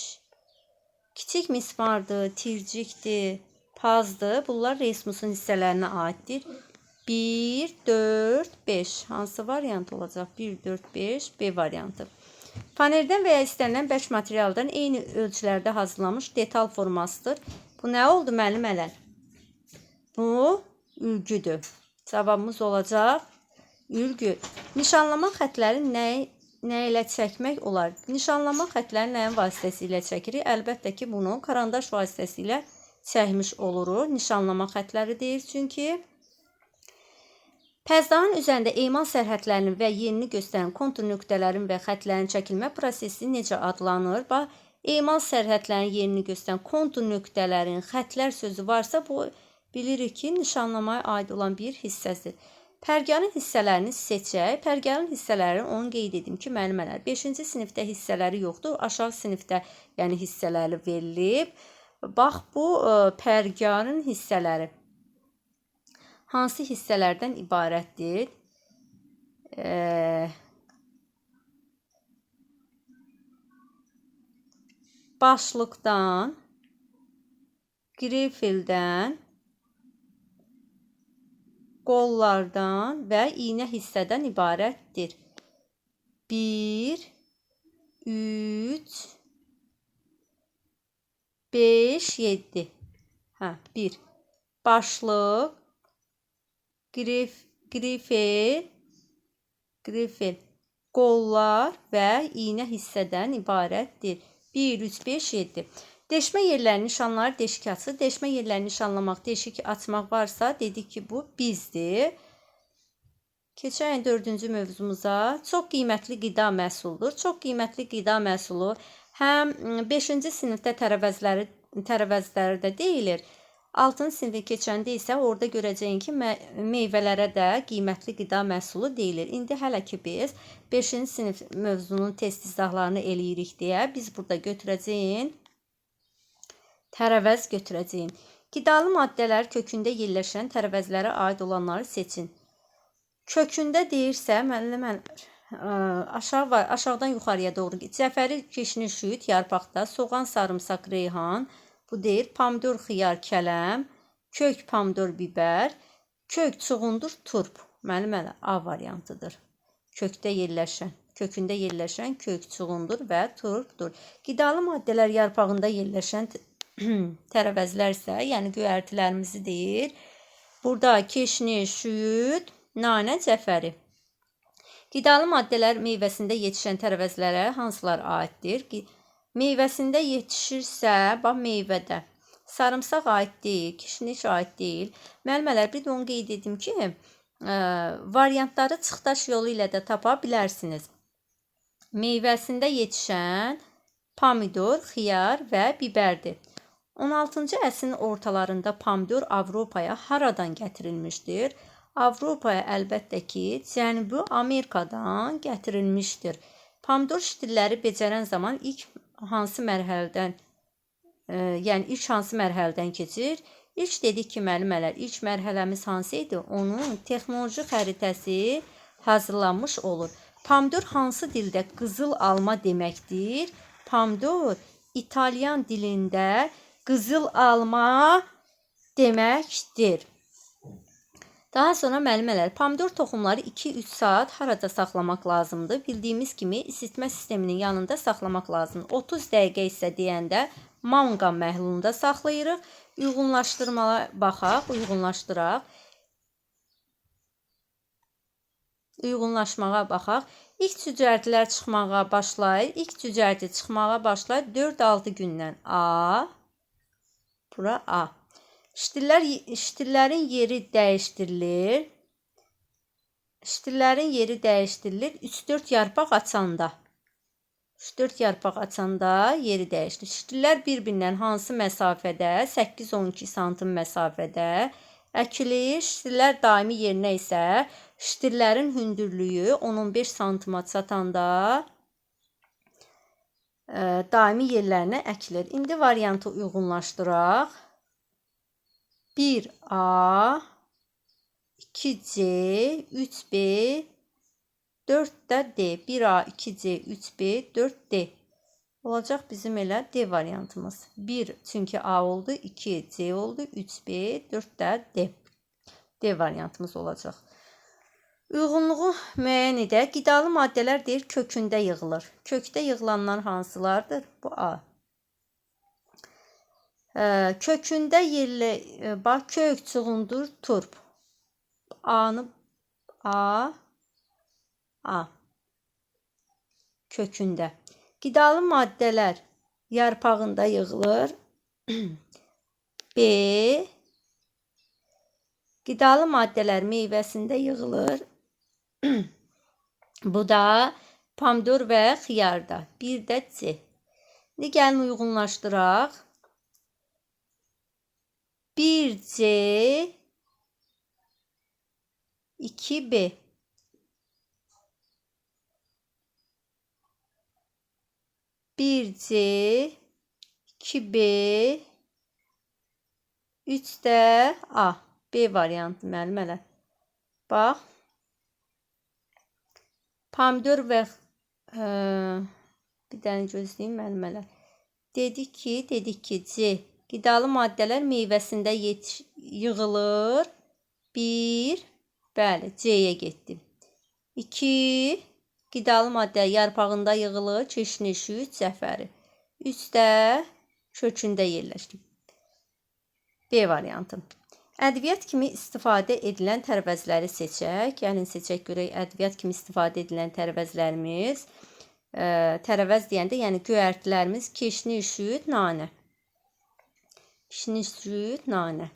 Kiçik mismardır, tircikdir, pazdır. Bunlar reysmusun hissələrinə aiddir. 1, 4, 5. Hansı variant olacaq? 1, 4, 5, B variantı. Fanerdən və ya istənilən bərk materialdan eyni ölçülərdə hazırlanmış detal formasıdır. Bu nə oldu müəllimələr? Bu ülgüdür. Cavabımız olacaq ülgü. Nişanlama xətləri nə ilə çəkmək olar? Nişanlama xətləri nəyin vasitəsilə çəkirik? Əlbəttə ki, bunu karandaş vasitəsilə çəkmiş oluruq. Nişanlama xətləri deyir çünki. Pəzdahın üzərində emal sərhədlərinin və yerini göstərən kontur nöqtələrin və xətlərin çəkilmə prosesi necə adlanır? Bax, emal sərhədlərinin yerini göstərən kontur nöqtələrin, xətlər sözü varsa, bu bilirik ki, nişanlamaya aid olan bir hissəsidir. Pərgarın hissələrini seçək. Pərgarın hissələri, onu qeyd edim ki, müəllimələr, 5-ci sinifdə hissələri yoxdur. Aşağı sinifdə, yəni hissələri verilib. Bax, bu pərgarın hissələri. Hansı hissələrdən ibarətdir? Başlıqdan, qrifildən, qollardan və iynə hissədən ibarətdir. 1, 3, 5, 7. Hə, 1. Başlıq, qrifel, qollar və iynə hissədən ibarətdir. 1, 3, 5, 7. Deşmə yerləri nişanları deşik açır. Deşmə yerləri nişanlamaq, deşik açmaq varsa, dedik ki, bu bizdir. Keçək 4-cü mövzumuza. Çox qiymətli qida məhsuludur. Çox qiymətli qida məhsulu həm 5-ci sinifdə tərəvəzləri də deyilir. 6-cı sinifə keçəndə isə orada görəcəyin ki, meyvələrə də qiymətli qida məhsulu deyilir. İndi hələ ki biz 5-ci sinif mövzunun test izahlarını eləyirik deyə biz burada götürəcəyin tərəvəz götürəcəyim. Qidalı maddələr kökündə yerləşən tərəvəzlərə aid olanları seçin. Kökündə deyirsə, müəllim, aşağıdan yuxarıya doğru get. Cəfəri, keşniş, şüyüd, yarpaqda, soğan, sarımsaq, reyhan. Bu deyir, pomidor, xiyar, kələm, kök, pomidor, biber, kök, çuğundur, turp. Müəllim, A variantıdır. Kökdə yerləşən, kökündə yerləşən kök, çuğundur və turpdur. Qidalı maddələr yarpağında yerləşən tərəvəzlər isə, yəni göyərtilərimizi deyir. Burada keşniş, şüyüd, nanə, cəfəri. Qidalı maddələr meyvəsində yetişən tərəvəzlərə hansılar aiddir? Meyvəsində yetişirsə, bax meyvədə. Sarımsaq aid deyil, kişniş aid deyil. Müəllimələr, bir də onu qeyd edim ki, variantları çıxdaş yolu ilə də tapa bilərsiniz. Meyvəsində yetişən pomidor, xiyar və biberdir. 16-cı əsrin ortalarında pomidor Avropaya haradan gətirilmişdir? Avropaya əlbəttə ki, Cənubi Amerikadan gətirilmişdir. Pomidor şitilləri becərən zaman ilk hansı mərhələdən, yəni ilk hansı mərhələdən keçir? İlk dedik ki, müəllimələr, ilk mərhələmiz hansı idi? Onun texnoloji xəritəsi hazırlanmış olur. Pomidor hansı dildə qızıl alma deməkdir? Pomidor İtalyan dilində qızıl alma deməkdir. Daha sonra müəllimələr, pomidor toxumları 2-3 saat harada saxlamaq lazımdır? Bildiyimiz kimi isitmə sisteminin yanında saxlamaq lazımdır. 30 dəqiqə isə deyəndə manqan məhlulunda saxlayırıq. Uyğunlaşdırmağa baxaq, uyğunlaşdıraq. Uyğunlaşmağa baxaq. İlk cücərtilər çıxmağa başlayır. İlk cücərti çıxmağa başlayır 4-6 gündən. A, bura A. Ştillərin yeri dəyişdirilir. Ştillərin yeri dəyişdirilir 3-4 yarpaq açanda. 3-4 yarpaq açanda yeri dəyişdirilir. Ştillər bir-birindən hansı məsafədə? 8-12 santim məsafədə əkilir. Ştillər daimi yerinə isə ştillərin hündürlüyü 10-15 santima çatanda daimi yerlərinə əkilir. İndi variantı uyğunlaşdıraq. 1A, 2C, 3B, 4 də D. 1A, 2C, 3B, 4D. Olacaq bizim elə D variantımız. 1 çünki A oldu, 2 C oldu, 3B, 4 də D. D variantımız olacaq. Uyğunluğu müəyyən edək. Qidalı maddələr deyir kökündə yığılır. Kökdə yığılanlar hansılardır? Bu A. Kökündə yerli, bax, kök, çuğundur, turp. A-nı A, A. Kökündə. Qidalı maddələr yarpağında yığılır. B. Qidalı maddələr meyvəsində yığılır. Bu da pomidor və xiyarda. Bir də C. İndi gəlin uyğunlaşdıraq. 1C, 2B. 1C, 2B, 3 də A. B variantı müəllimələr. Bax. Pomidor və bir dənə gözləyim müəllimələr. Dedik ki, C. Qidalı maddələr meyvəsində yığılır. 1, bəli, C-yə getdim. 2, qidalı maddə yarpağında yığılır. Keşniş, 3, cəfəri. 3 də kökündə yerləşdi. B variantı. Ədviyyat kimi istifadə edilən tərəvəzləri seçək. Gəlin seçək görək ədviyyat kimi istifadə edilən tərəvəzlərimiz. Tərəvəz deyəndə, yəni göyərtilərimiz keşniş, şüd, nanə. Kişniş, şüd, nanə.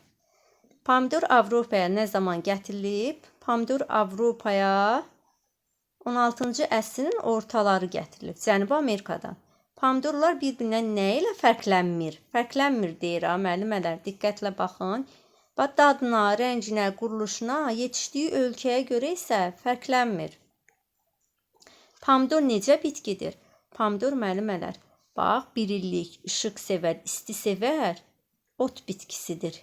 Pomidor Avropaya nə zaman gətirilib? Pomidor Avropaya 16-cı əsrin ortaları gətirilib, Cənubi Amerikadan. Pomidorlar bir-birindən nə ilə fərqlənmir? Fərqlənmir deyir ha, müəllimələr. Diqqətlə baxın. Bax, dadına, rənginə, quruluşuna, yetişdiyi ölkəyə görə isə fərqlənmir. Pomidor necə bitkidir? Pomidor müəllimələr, bax, bir illik, işıq sevər, isti sevər, ot bitkisidir.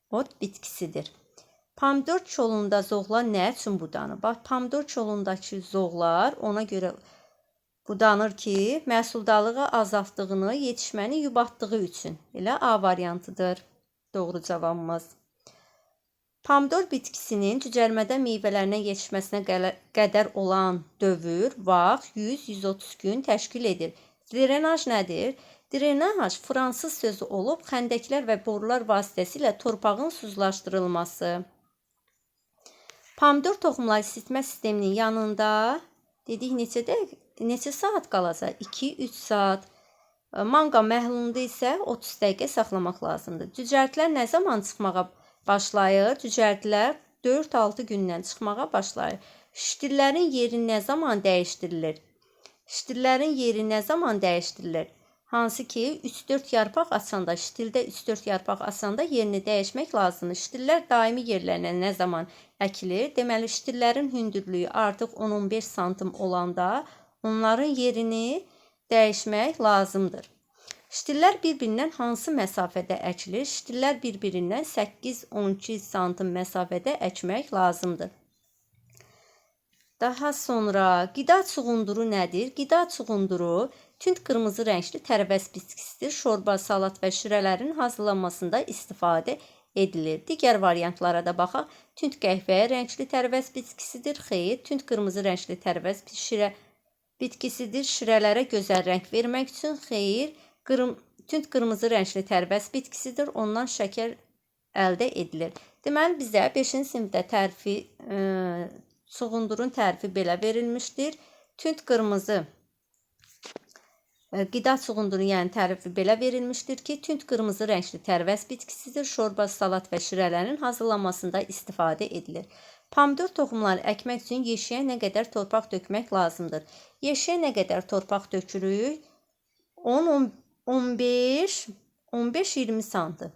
Ot bitkisidir. Pomidor çolunda zoğlar nə üçün budanır? Bax, pomidor çolundakı zoğlar ona görə budanır ki, məhsuldarlığı azaltdığını, yetişməni yubatdığı üçün. Elə A variantıdır doğru cavabımız. Pomidor bitkisinin cücərmədən meyvələrinə yetişməsinə qədər olan dövr, vaxt 100-130 gün təşkil edir. Drenaj nədir? Drenaj fransız sözü olub, xəndəklər və borular vasitəsilə torpağın susuzlaşdırılması. Pomidor toxumları isitmə sisteminin yanında dedik neçə saat qalacaq? 2-3 saat. Manqa məhlulunda isə 30 dəqiqə saxlamaq lazımdır. Cücərtilər nə zaman çıxmağa başlayır? Cücərtilər 4-6 gündən çıxmağa başlayır. Ştillərin yeri nə zaman dəyişdirilir? Ştillərin yeri nə zaman dəyişdirilir? Hansı ki 3-4 yarpaq açanda, ştildə 3-4 yarpaq açanda yerini dəyişmək lazımdır. Ştillər daimi yerlərinə nə zaman əkilir? Deməli, ştillərin hündürlüyü artıq 10-15 santim olanda onların yerini dəyişmək lazımdır. Ştillər bir-birindən hansı məsafədə əkilir? Ştillər bir-birindən 8-12 santim məsafədə əkmək lazımdır. Daha sonra qida çuğunduru nədir? Qida çuğunduru tünd qırmızı rəngli tərəvəz bitkisidir. Şorba, salat və şirələrin hazırlanmasında istifadə edilir. Digər variantlara da baxaq. Tünd qəhvəyi rəngli tərəvəz bitkisidir. Xeyr, tünd qırmızı rəngli tərəvəz şirə bitkisidir. Şirələrə gözəl rəng vermək üçün xeyr, Tünd qırmızı rəngli tərvəz bitkisidir. Ondan şəkər əldə edilir. Deməli, bizə 5-ci sinifdə tərifi, çuğundurun tərifi belə verilmişdir. Tünd qırmızı qida çuğundurun, yəni tərifi belə verilmişdir ki, tünd qırmızı rəngli tərvəz bitkisidir. Şorba, salat və şirələrin hazırlanmasında istifadə edilir. Pomidor toxumları əkmək üçün yeşiyə nə qədər torpaq tökmək lazımdır? Yeşiyə nə qədər torpaq tökürük? 10, 15, 15-20 santim.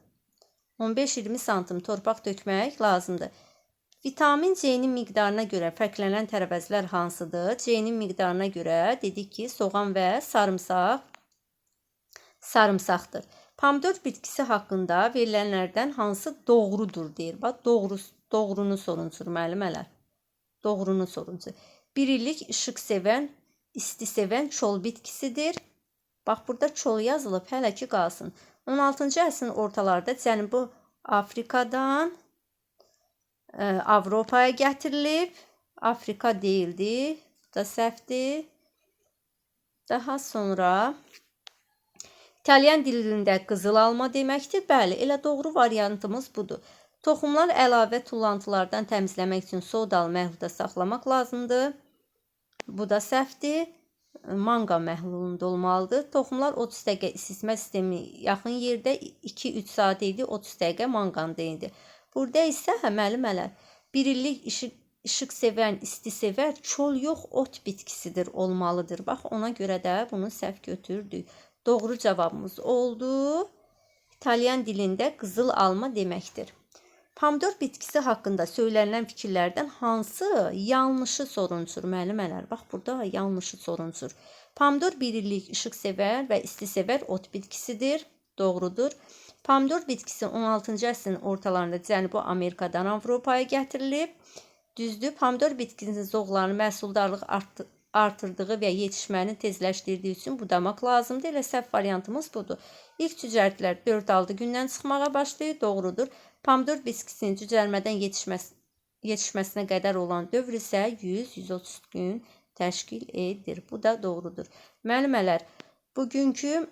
15-20 santim torpaq tökmək lazımdır. Vitamin C-nin miqdarına görə fərqlənən tərəvəzlər hansıdır? C-nin miqdarına görə dedik ki, soğan və sarımsaqdır. Pomidor bitkisi haqqında verilənlərdən hansı doğrudur deyir. Bax, doğrunu sorunçur müəllimələr. Doğrunu sorunçur. Bir illik işıq sevən, isti sevən çol bitkisidir. Bax, burada çol yazılıb, hələ ki qalsın. 16-cı əsrin ortalarda Cənubi Afrikadan Avropaya gətirilib. Afrika deyildi. Bu da səhvdir. Daha sonra İtalyan dilində qızıl alma deməkdir. Bəli, elə doğru variantımız budur. Toxumlar əlavə tullantılardan təmizləmək üçün sodalı məhlulda saxlamaq lazımdır. Bu da səhvdir. Manqan məhlulunda olmalıdır. Toxumlar 30 dəqiqə isitmə sistemi yaxın yerdə 2-3 saat idi, 30 dəqiqə manqanda idi. Burada isə müəllimələr, bir illik işıq sevən, isti sevər, çol yox, ot bitkisidir, olmalıdır. Bax, ona görə də bunu səhv götürdük. Doğru cavabımız oldu. İtalyan dilində qızıl alma deməkdir. Pomidor bitkisi haqqında söylənilən fikirlərdən hansı yanlışı sorunçur müəllimələr? Bax, burada yanlışı sorunçur. Pomidor bir illik işıq sevər və isti sevər ot bitkisidir. Doğrudur. Pomidor bitkisi 16-cı əsrin ortalarında Cənubi Amerikadan Avropaya gətirilib. Düzdür, pomidor bitkisinin zoğlarının məhsuldarlıq artırdığı və yetişməni tezləşdirdiyi üçün budamaq lazımdır. Elə səhv variantımız budur. İlk cücərtilər 4-6 gündən çıxmağa başlayır. Doğrudur. Pomidor bitkisinin cücərmədən yetişməsinə qədər olan dövr isə 100-130 gün təşkil edir. Bu da doğrudur. Müəllimələr, bugünkü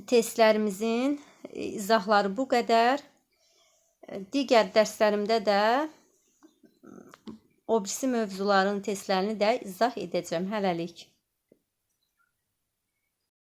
testlərimizin izahları bu qədər. Digər dərslərimdə də o birisi mövzuların testlərini də izah edəcəm. Hələlik.